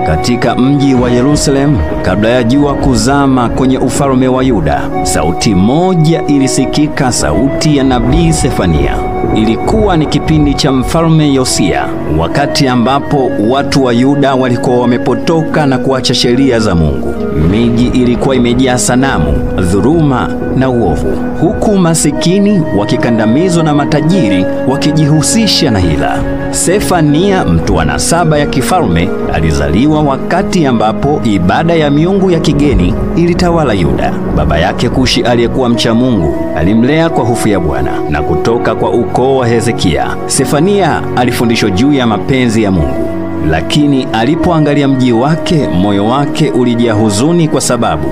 Katika mji wa Yerusalemu, kabla ya jua kuzama kwenye ufalme wa Yuda, sauti moja ilisikika, sauti ya nabii Sefania. Ilikuwa ni kipindi cha mfalme Yosia, wakati ambapo watu wa Yuda walikuwa wamepotoka na kuacha sheria za Mungu. Miji ilikuwa imejaa sanamu, dhuluma na uovu, huku masikini wakikandamizwa na matajiri wakijihusisha na hila. Sefania, mtu wa nasaba ya kifalme, alizaliwa wakati ambapo ibada ya miungu ya kigeni ilitawala Yuda. Baba yake Kushi, aliyekuwa mcha Mungu, alimlea kwa hofu ya Bwana, na kutoka kwa ukoo wa Hezekia, Sefania alifundishwa juu ya mapenzi ya Mungu. Lakini alipoangalia mji wake, moyo wake ulijaa huzuni kwa sababu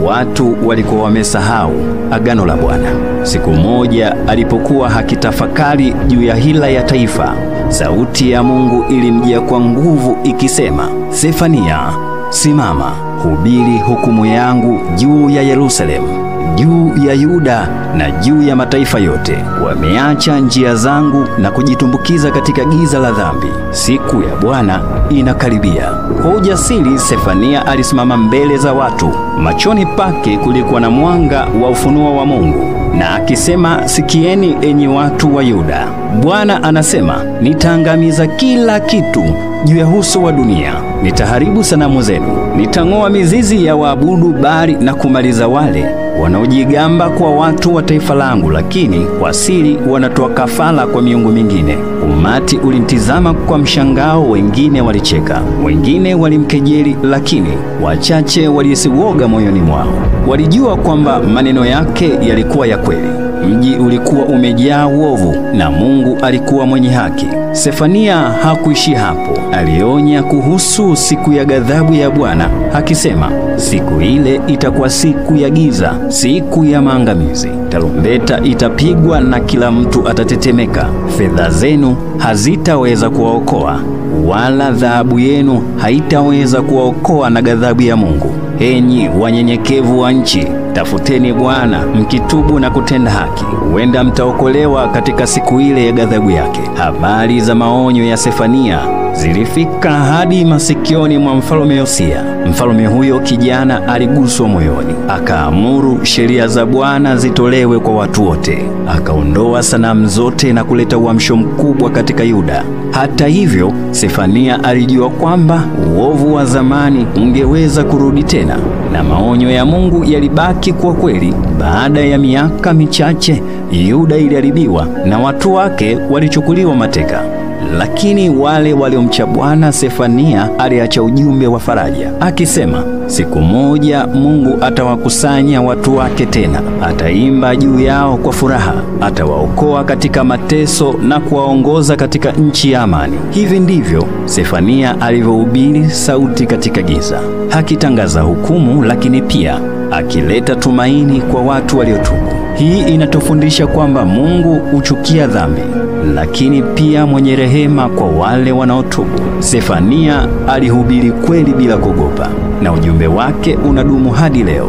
watu walikuwa wamesahau agano la Bwana. Siku moja alipokuwa akitafakari juu ya hila ya taifa, sauti ya Mungu ilimjia kwa nguvu ikisema, Sefania, simama, hubiri hukumu yangu juu ya Yerusalemu, juu ya Yuda na juu ya mataifa yote. Wameacha njia zangu na kujitumbukiza katika giza la dhambi. Siku ya Bwana inakaribia. Kwa ujasiri Sefania alisimama mbele za watu. Machoni pake kulikuwa na mwanga wa ufunuo wa Mungu, na akisema, sikieni enyi watu wa Yuda, Bwana anasema, nitaangamiza kila kitu juu ya uso wa dunia. Nitaharibu sanamu zenu, nitang'oa mizizi ya waabudu Baali na kumaliza wale wanaojigamba kwa watu wa taifa langu, lakini kwa siri wanatoa kafara kwa miungu mingine. Umati ulimtizama kwa mshangao, wengine walicheka, wengine walimkejeli, lakini wachache walihisi woga moyoni mwao. Walijua kwamba maneno yake yalikuwa ya kweli. Mji ulikuwa umejaa uovu na Mungu alikuwa mwenye haki. Sefania hakuishi hapo. Alionya kuhusu siku ya ghadhabu ya Bwana akisema, siku ile itakuwa siku ya giza, siku ya maangamizi. Tarumbeta itapigwa na kila mtu atatetemeka. Fedha zenu hazitaweza kuwaokoa, wala dhahabu yenu haitaweza kuwaokoa na ghadhabu ya Mungu. Enyi wanyenyekevu wa nchi, tafuteni Bwana mkitubu na kutenda haki, huenda mtaokolewa katika siku ile ya ghadhabu yake. Habari za maonyo ya Sefania zilifika hadi masikioni mwa mfalme Yosia. Mfalme huyo kijana aliguswa moyoni, akaamuru sheria za Bwana zitolewe kwa watu wote. Akaondoa sanamu zote na kuleta uamsho mkubwa katika Yuda. Hata hivyo, Sefania alijua kwamba uovu wa zamani ungeweza kurudi tena, na maonyo ya Mungu yalibaki kwa kweli. Baada ya miaka michache, Yuda iliharibiwa na watu wake walichukuliwa mateka. Lakini wale waliomcha Bwana, Sefania aliacha ujumbe wa faraja akisema, siku moja Mungu atawakusanya watu wake tena, ataimba juu yao kwa furaha, atawaokoa katika mateso na kuwaongoza katika nchi ya amani. Hivi ndivyo Sefania alivyohubiri sauti katika giza, hakitangaza hukumu, lakini pia akileta tumaini kwa watu waliotubu. Hii inatufundisha kwamba Mungu huchukia dhambi, lakini pia mwenye rehema kwa wale wanaotubu. Sefania alihubiri kweli bila kuogopa, na ujumbe wake unadumu hadi leo.